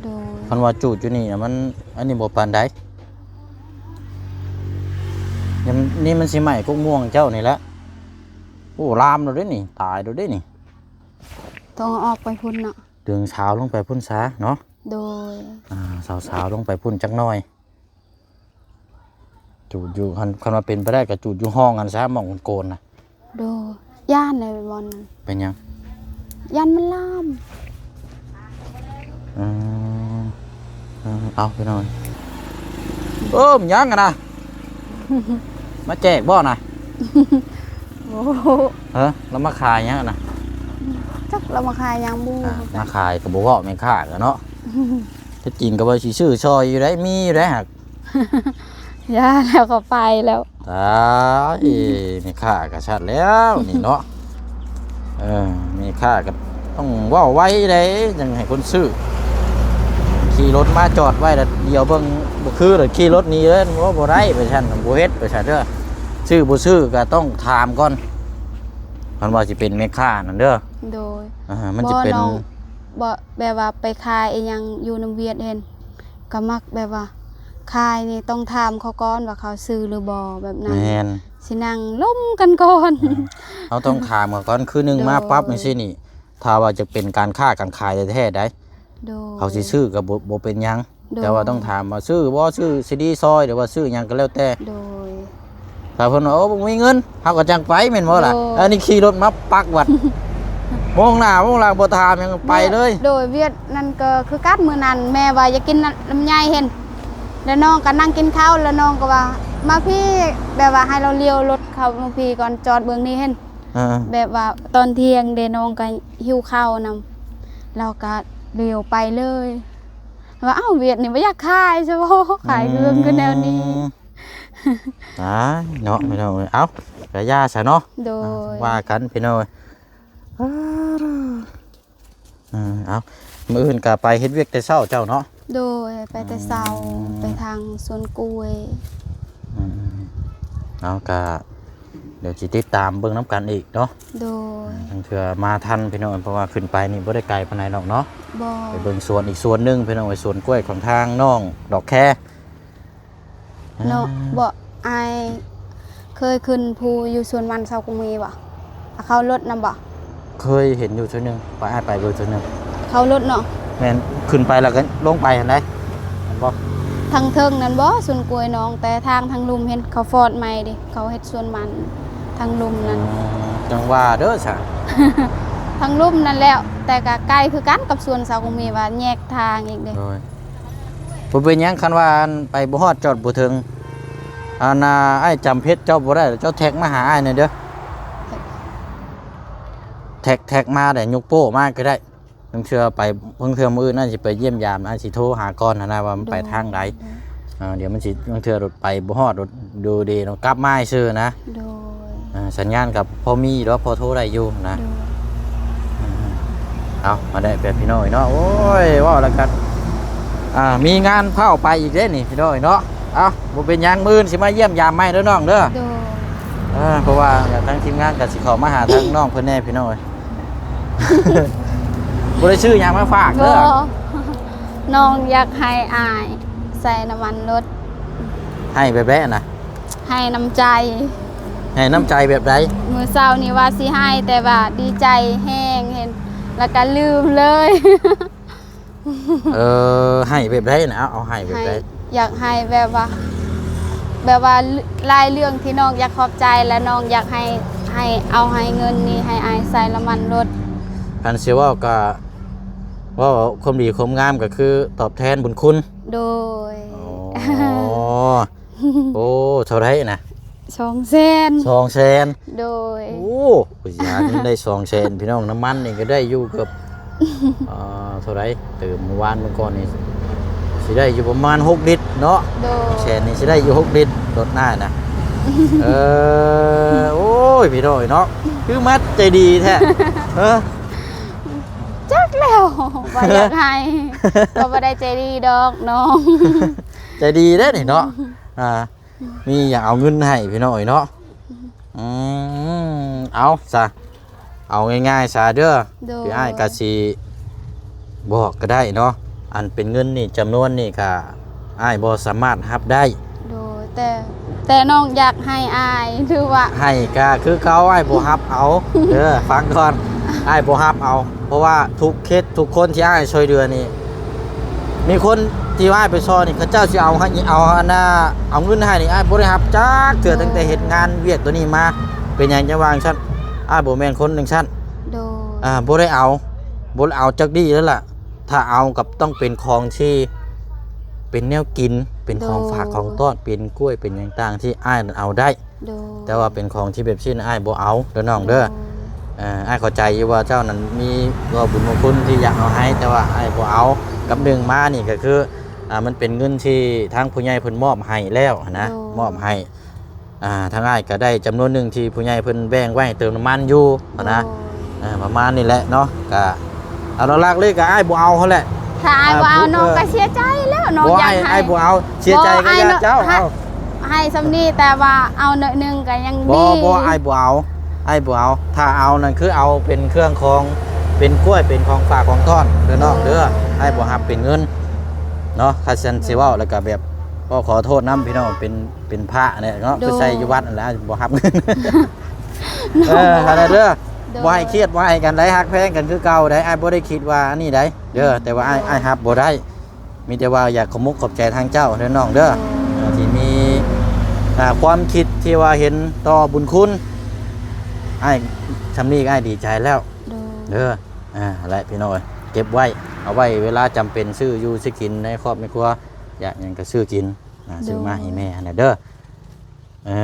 ໂດຍ. ຄັນວ່າຈູດຢູ່ນີ້ນະ ມັນ ອັນນີ້ບໍ່ປານໃດ. ຍາມນີ້ມັນຊິໄໝ້ກົກມ່ວງເຈົ້ານີ້ແຫຼະ. ໂອ້ ລາມແລ້ວເດ້ນີ້ ຕາຍແລ້ວເດ້ນີ້. ຕ້ອງເອົາອອກໄປພຸ້ນເນາະ. ດຶງສາວລົງໄປພຸ້ນຊະເນາະ. ໂດຍ. ອ່າ ສາວໆ ລົງໄປພຸ້ນຈັກໜ້ອຍ. ຈູດຢູ່ ຄັນ ຄັນວ່າເປັນໄປໄດ້ກໍຈູດຢູ່ຫ້ອງຫັ້ນຊະ ໝ່ອງໂກນໆນະ. ໂດຍ. ຢ້ານແຫຼະບ່ອນນັ້ນ. ເປັນຫຍັງ? ຢ້ານມັນລາມ. ອືມ ເອີ ເອົາ ພີ່ນ້ອງ. ເອີ ມັນຫຍັງຫັ້ນນະ? ມາແຈກບໍ່ນະ? ໂອ້ໂຫ ເອີ ລາວມາຂາຍຫຍັງຫັ້ນນະ? ຈັກລາວມາຂາຍຫຍັງ ບໍ່ຮູ້ ອ່າ ຄືກັນ. ມາຂາຍກໍບໍ່ເວົ້າແມ່ຄ້າກໍເນາະ. ທີ່ຈິງກໍວ່າຊິຊື້ຊ່ອຍຢູ່ໄດ໋ ມີຢູ່ໄດ໋ ຫາກ ຢ່າແລ້ວ ເຂົາໄປແລ້ວ. ຕາຍ ແມ່ຄ້າກໍຊັດແລ້ວນີ້ເນາະ. ເອີ ແມ່ຄ້າກໍຕ້ອງເວົ້າໄວເດ້ ຈັ່ງໃຫ້ຄົນຊື້. ຂີ່ລົດມາຈອດໄວ້ແລ້ວ ດຽວເບິ່ງບໍ່ຄື ແລ້ວຂີ່ລົດໜີເລີຍ. ໂອ້ ບໍ່ໄດ້ ວ່າຊັ້ນ ບໍ່ເຮັດ ວ່າຊັ້ນເດີ. ຊື້ບໍ່ຊື້ກໍຕ້ອງຖາມກ່ອນ ຄັນວ່າຊິເປັນແມ່ຄ້ານັ້ນເດີ. ໂດຍ. ອ່າ ມັນຈະເປັນ ບໍ່ ນ້ອງ ບໍ່ ແບບວ່າໄປຂາຍອີ່ຫຍັງຢູ່ນຳຫວຽດເຫັນ ກໍມັກແບບວ່າຂາຍນີ້ຕ້ອງຖາມເຂົາກ່ອນວ່າເຂົາຊື້ຫຼືບໍ່ ແບບນັ້ນ. ແມ່ນ. ຊິນັ່ງລົມກັນກ່ອນ. ເຮົາຕ້ອງຖາມເຂົາກ່ອນ ຄືໜຶ່ງມາປັບ ໂດຍ ຈັ່ງຊີ້ນີ້ ຖ້າວ່າຈະເປັນການຄ້າການຂາຍແທ້ໆໃດ ໂດຍ ເຂົາຊິຊື້ກໍບໍ່ ບໍ່ເປັນຫຍັງ. ໂດຍ ແຕ່ວ່າຕ້ອງຖາມວ່າຊື້ບໍ່ ຊື້ຊີດີຊອຍ ຫຼືວ່າຊື້ຫຍັງກໍແລ້ວແຕ່. ໂດຍ ຖ້າເພິ່ນວ່າ ໂອ້ ບໍ່ມີເງິນ ເຮົາກໍຈັ່ງໄປ ແມ່ນບໍ່ລະ? ໂດຍ ອັນນີ້ຂີ່ລົດມາປັກວັດ ໂມງໜ້າໂມງຫຼັງ ບໍ່ຖາມຫຍັງ ໄປເລີຍ. ໂດຍ ຫວຽດນັ້ນກໍຄືກັນ ມື້ນັ້ນແມ່ວ່າຢາກກິນລຳໄຍເຫັນ ແລ້ວນ້ອງກໍນັ່ງກິນເຂົ້າ ແລ້ວນ້ອງກໍວ່າ ມາພີ້ ແບບວ່າໃຫ້ລາວລ້ຽວລົດເຂົ້າມາພີ້ກ່ອນ ຈອດເບິ່ງນີ້ເຫັນ. ເອີ ແບບວ່າຕອນທ່ຽງເດ ນ້ອງກໍຫິວເຂົ້ານຳ ລາວກໍລ້ຽວໄປເລີຍ ວ່າ ອ້າວ ຫວຽດນີ້ບໍ່ຢາກຂາຍຊະບໍ ຂາຍເຄື່ອງຄືແນວນີ້. ອືມ ຕາຍເນາະ ພີ່ນ້ອງເອີຍ. ເອົ້າ ກະຢ່າຊະເນາະ. ໂດຍ ອ່າ ວ່າກັນ ພີ່ນ້ອງເອີຍ. ເອີ ເອົ້າ ມື້ອື່ນກະໄປເຮັດວຽກແຕ່ເຊົ້າເຈົ້າເນາະ? ໂດຍ ໄປແຕ່ເຊົ້າ. ອືມ ໄປທາງສວນກ້ວຍ. ອືມ ເອົາ ກະດຽວຊິຕິດຕາມເບິ່ງນຳກັນອີກເນາະ. ໂດຍ ອ່າ ລາງເທື່ອມາທັນ ພີ່ນ້ອງ ເພາະວ່າຂຶ້ນໄປນີ້ບໍ່ໄດ້ໄກປານໃດດອກເນາະ. ບໍ່ ໄປເບິ່ງສວນອີກສວນໜຶ່ງ ພີ່ນ້ອງເອີຍ ສວນກ້ວຍຂອງທາງນ້ອງດອກແຄ. ເນາະ ອ່າ ບໍ່ ອ້າຍເຄີຍຂຶ້ນພູຢູ່ສວນມັນຊາວກຸງມີບໍ່? ເອົາເຂົ້າລົດນຳບໍ່? ເຄີຍເຫັນຢູ່ເທື່ອໜຶ່ງ ໄປ ອ້າຍໄປເບິ່ງເທື່ອໜຶ່ງ. ເຂົ້າລົດເນາະ? ແມ່ນ ຂຶ້ນໄປແລ້ວກໍລົງໄປຫັ້ນໃດ໋ ແມ່ນບໍ່? ທາງເທິງນັ້ນບໍ່ ສວນກ້ວຍນ້ອງ ແຕ່ທາງ ທາງລຸ່ມເຫັນເຂົາຟອດໃໝ່ເດ້ ເຂົາເຮັດສວນມັນທາງລຸ່ມນັ້ນ. ອໍ ຈັ່ງວ່າເດີຊະ ທາງລຸ່ມນັ້ນແຫຼະ ແຕ່ກໍໄກຄືກັນກັບສວນຊາວກຸງມີ ວ່າແຍກທາງອີກເດ້. ໂດຍ ບໍ່ເປັນຫຍັງ ຄັນວ່າ ອັນ ໄປບໍ່ຮອດ ຈອດບໍ່ເຖິງ ອັນນ່າ ອ້າຍຈຳເພັດເຈົ້າບໍ່ໄດ້ ເຈົ້າແທັກມາຫາອ້າຍແດ່ເດີ. ແທັກ ແທັກມາແດ່ ຍົກໂປ້ມາກໍໄດ້. ບາງເທື່ອໄປ ບາງເທື່ອມື້ອື່ນອ້າຍຊິໄປຢ້ຽມຢາມ ອ້າຍຊິໂທຫາກ່ອນຫັ້ນນະ ວ່າມັນໄປທາງໃດ. ໂດຍ ເອີ ດຽວມັນຊິ ບາງເທື່ອລົດໄປບໍ່ຮອດ ລົດ ໂດເດ ເນາະ ກັບມາໃຫ້ຊື່ນະ. ໂດຍ ອ່າ ສັນຍານກໍພໍມີຢູ່ດອກ ພໍໂທໄດ້ຢູ່ນະ. ໂດຍ ເອົາ ມາໄດ້ແບບພີ່ນ້ອງເນາະ. ໂອ້ຍ ເວົ້າແລ້ວກໍ ອ່າ ມີງານພ້າວໄປອີກເດ້ນີ້ ພີ່ນ້ອງເນາະ. ເອົ້າ ບໍ່ເປັນຫຍັງ ມື້ອື່ນຊິມາຢ້ຽມຢາມໃໝ່ເດີນ້ອງເດີ. ໂດຍ ເອີ ເພາະວ່າທາງທີມງານກໍຊິເຂົ້າມາຫາທາງນ້ອງເພິ່ນແດ່ ພີ່ນ້ອງເອີຍ. ບໍ່ໄດ້ຊື້ຫຍັງມາຝາກເດີ. ບໍ່ ນ້ອງຢາກໃຫ້ອ້າຍໃສ່ນ້ຳມັນລົດ. ໃຫ້ແບບໃດນະ? ໃຫ້ນ້ຳໃຈ. ໃຫ້ນ້ຳໃຈແບບໃດ? ມື້ເຊົ້ານີ້ວ່າຊິໃຫ້ ແຕ່ວ່າດີໃຈແຮງເຫັນ ແລ້ວກໍລືມເລີຍ. ເອີ ໃຫ້ແບບໃດນະ? ເອົາ ເອົາໃຫ້ແບບໃດ? ໃຫ້ ຢາກໃຫ້ແບບວ່າ ແບບວ່າຫຼາຍເລື່ອງທີ່ນ້ອງຢາກຂອບໃຈ ແລະ ນ້ອງຢາກໃຫ້ ໃຫ້ ເອົາໃຫ້ເງິນນີ້ໃຫ້ອ້າຍໃສ່ນ້ຳມັນລົດ. ຄັນຊິເວົ້າກໍເວົ້າຄວາມດີຄວາມງາມ ກໍຄືຕອບແທນບຸນຄຸນ. ໂດຍ ອໍ ໂອ້ ເທົ່າໃດນະ? ສອງແສນ. ສອງແສນ. ໂດຍ ໂອ້ ຢານີ້ໄດ້ສອງແສນ ພີ່ນ້ອງ ນ້ຳມັນນີ້ກໍໄດ້ຢູ່ເກືອບ ອ່າ ເທົ່າໃດ ເຕີມມື້ວານມື້ກ່ອນນີ້ ຊິໄດ້ຢູ່ປະມານຫົກລິດເນາະ. ໂດຍ ແສນນີ້ຊິໄດ້ຢູ່ຫົກລິດ ລົດໜ້ານະ. ເອີ ໂອ້ຍ ພີ່ນ້ອງເນາະ ຄືມັດໃຈດີແທ້. ເອີ ຈັກແລ້ວ ວ່າຢາກໃຫ້ ກໍບໍ່ໄດ້ໃຈດີດອກນ້ອງ. ໃຈດີເດ້ນີ້ເນາະ ອ່າ ມີຫຍັງເອົາເງິນໃຫ້ພີ່ນ້ອງເອີຍເນາະ. ອືມ ເອົາຊະ ເອົາງ່າຍໆຊະເດີ. ໂດຍ ຄືອ້າຍກະຊິບອກກໍໄດ້ເນາະ ອັນເປັນເງິນນີ້ ຈຳນວນນີ້ກະອ້າຍບໍ່ສາມາດຮັບໄດ້. ໂດຍ ແຕ່ ແຕ່ນ້ອງຢາກໃຫ້ອ້າຍ ຫຼືວ່າ ໃຫ້ກະຄືເກົ່າ ອ້າຍບໍ່ຮັບເອົາເດີ. ຟັງກ່ອນ ອ້າຍບໍ່ຮັບເອົາ ເພາະວ່າທຸກເຂດ ທຸກຄົນທີ່ອ້າຍຊ່ວຍເຫຼືອນີ້ ມີຄົນທີ່ວ່າອ້າຍໄປຊ່ອຍນີ້ ເຂົາເຈົ້າຊິເອົາໃຫ້ ເອົາອັນນ່າ ເອົາເງິນໃຫ້ນີ້ ອ້າຍບໍ່ໄດ້ຮັບຈັກເທື່ອ ໂດຍ ຕັ້ງແຕ່ເຮັດງານວຽກຕົວນີ້ມາ. ເປັນຫຍັງຈັ່ງວ່າຈັ່ງຊັ້ນ? ອ້າຍບໍ່ແມ່ນຄົນຈັ່ງຊັ້ນ. ໂດຍ ອ່າ ບໍ່ໄດ້ເອົາ ບໍ່ໄດ້ເອົາຈັກດີ້ເລີຍລະ. ຖ້າເອົາກໍຕ້ອງເປັນຂອງທີ່ເປັນແນວກິນ ເປັນຂອງຝາກ ໂດຍ ຂອງຕ້ອນ ເປັນກ້ວຍ ເປັນຫຍັງຕ່າງທີ່ອ້າຍນັ້ນເອົາໄດ້. ໂດຍ ແຕ່ວ່າເປັນຂອງທີ່ແບບຊີ້ນ ອ້າຍບໍ່ເອົາເດີນ້ອງເດີ. ໂດຍ ເອີ ອ້າຍເຂົ້າໃຈຢູ່ວ່າເຈົ້ານັ້ນມີ ເວົ້າບຸນຄຸນທີ່ຢາກເອົາໃຫ້ ແຕ່ວ່າອ້າຍບໍ່ເອົາ. ກັບໜຶ່ງມານີ້ກໍຄື ອ່າ ມັນເປັນເງິນທີ່ທາງຜູ້ໃຫຍ່ເພິ່ນມອບໃຫ້ແລ້ວຫັ້ນນະ. ໂດຍ ມອບໃຫ້ ອ່າ ທາງອ້າຍກໍໄດ້ຈຳນວນໜຶ່ງທີ່ຜູ້ໃຫຍ່ເພິ່ນແບ່ງໄວ້ໃຫ້ເຕີມນ້ຳມັນຢູ່ຫັ້ນນະ. ໂດຍ ເອີ ປະມານນີ້ແຫຼະເນາະ. ກໍ ເອົາ ຫຼັກໆເລີຍກໍອ້າຍບໍ່ເອົາຫັ້ນແຫຼະ. ຖ້າອ້າຍ ອ່າ ບໍ່ເອົາ ຜູ້ ນ້ອງ ເອີ ກໍເສຍໃຈແລ້ວ ນ້ອງ ບໍ່ ຢາກໃຫ້ ອ້າຍ ອ້າຍບໍ່ເອົາ ເສຍໃຈກໍຢ່າ ເຈົ້າ ເອົາ ໃຫ້ສ່ຳນີ້ ແຕ່ວ່າເອົາໜ້ອຍໜຶ່ງກໍຍັງດີ. ບໍ່ ບໍ່ ອ້າຍບໍ່ເອົາ ອ້າຍບໍ່ເອົາ. ຖ້າເອົານັ້ນຄືເອົາເປັນເຄື່ອງຂອງ ເປັນກ້ວຍ ເປັນຂອງຝາກຂອງຕ້ອນເດີນ້ອງເດີ. ໂດຍ ອ້າຍບໍ່ຮັບເປັນເງິນເນາະ. ຄັນຊັ້ນຊິເວົ້າແລ້ວກໍແບບ ກໍຂໍໂທດນຳພີ່ນ້ອງ ເປັນ ເປັນພະແຫຼະເນາະ ໂດຍ ຄືໃສ່ຢູ່ວັດຫັ້ນແຫຼະ ອ້າຍບໍ່ຮັບເງິນ. ໂດຍ ເອີ ຫັ້ນແຫຼະເດີ. ໂດຍ ບໍ່ໃຫ້ຄຽດ ບໍ່ໃຫ້ກັນໄດ໋ ຮັກແພງກັນຄືເກົ່າໄດ໋. ອ້າຍບໍ່ໄດ້ຄິດວ່າອັນນີ້ໄດ໋ເດີ ອືມ ແຕ່ວ່າອ້າຍ ໂດຍ ອ້າຍຮັບບໍ່ໄດ້. ມີແຕ່ວ່າຢາກຂອບມຸກຂອບໃຈທາງເຈົ້າເດີນ້ອງເດີ ໂດຍ ທີ່ມີ ອ່າ ຄວາມຄິດທີ່ວ່າເຫັນຕໍ່ບຸນຄຸນອ້າຍ ຊ່ຳນີ້ອ້າຍດີໃຈແລ້ວ ໂດຍ ເດີ. ອ່າ ແລະ ພີ່ນ້ອງເອີຍ ເກັບໄວ້ ເອົາໄວ້ເວລາຈຳເປັນ ຊື້ຢູ່ຊື້ກິນໃນຄອບໃນຄົວ ຢາກຫຍັງກໍຊື້ກິນ ອ່າ ໂດຍ ຊື້ມາໃຫ້ແມ່ຫັ້ນແຫຼະເດີ. ເອີ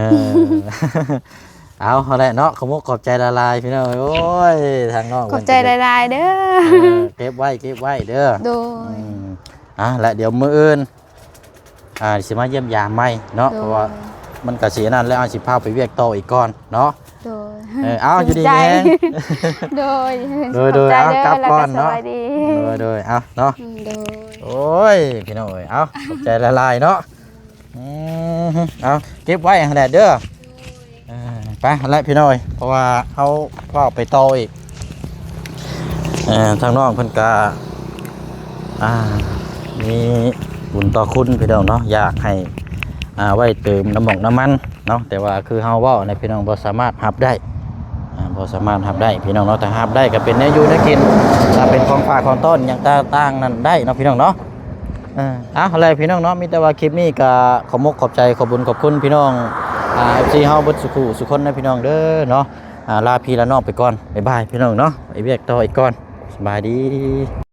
ເອົາ ຫັ້ນແຫຼະເນາະ ຂອບມຸກຂອບໃຈຫຼາຍໆ ພີ່ນ້ອງເອີຍ. ໂອ້ຍ ທາງນ້ອງ ຂອບໃຈຫຼາຍໆເດີ. ເອີ ເກັບໄວ້ ເກັບໄວ້ເດີ. ໂດຍ ອືມ ອ່າ ແລະ ດຽວມື້ອື່ນ ອ່າ ຊິມາຢ້ຽມຢາມໃໝ່ເນາະ ໂດຍ ເພາະວ່າມັນກໍຊິອັນນັ້ນແລ້ວ ເຮົາຊິພາໄປວຽກຕໍ່ອີກກ່ອນເນາະ. ໂດຍ ເອີ ເອົາ ຢູ່ດີມີແຮງ ໂດຍ ໂດຍ ໂດຍ ເອົາ ກັບກ່ອນເນາະ ສະບາຍດີ ໂດຍ ໂດຍ ເອົາເນາະ ອືມ ໂດຍ. ໂອ້ຍ ພີ່ນ້ອງເອີຍ ເອົາ ຂອບໃຈຫຼາຍໆເນາະ. ອືມ ເອົາ ເກັບໄວ້ຫັ້ນແຫຼະເດີ. ເອີ ໄປຫັ້ນແຫຼະພີ່ນ້ອງເອີຍ ເພາະວ່າເຮົາເວົ້າໄປຕໍ່ອີກ ເອີ ທາງນ້ອງເພິ່ນກະ ອ່າ ມີບຸນຕໍ່ຄຸນພີ່ນ້ອງເນາະ ຢາກໃຫ້ ອ່າ ໄວ້ເຕີມນ້ຳໝອກນ້ຳມັນເນາະ ແຕ່ວ່າຄືເຮົາເວົ້ານະພີ່ນ້ອງ ບໍ່ສາມາດຮັບໄດ້ ອ່າ ບໍ່ສາມາດຮັບໄດ້ພີ່ນ້ອງເນາະ. ຖ້າຮັບໄດ້ກໍເປັນແນວຢູ່ແນວກິນ ຖ້າເປັນຂອງຝາກຂອງຕ້ອນຫຍັງຕ່າງໆນັ້ນໄດ້ເນາະ ພີ່ນ້ອງເນາະ. ເອີ ເອົາແຫຼະພີ່ນ້ອງເນາະ ມີແຕ່ວ່າຄລິບນີ້ກໍຂອບມຸກຂອບໃຈ ຂອບບຸນຂອບຄຸນພີ່ນ້ອງ ອ່າ ເອັຟຊີ ເຮົາເບິດສູ່ຄູ່ສູ່ຄົນນະພີ່ນ້ອງເດີເນາະ. ອ່າ ລາພີ່ລານ້ອງໄປກ່ອນ ບາຍບາຍພີ່ນ້ອງເນາະ ໄປວຽກຕໍ່ອີກກ່ອນ ສະບາຍດີ.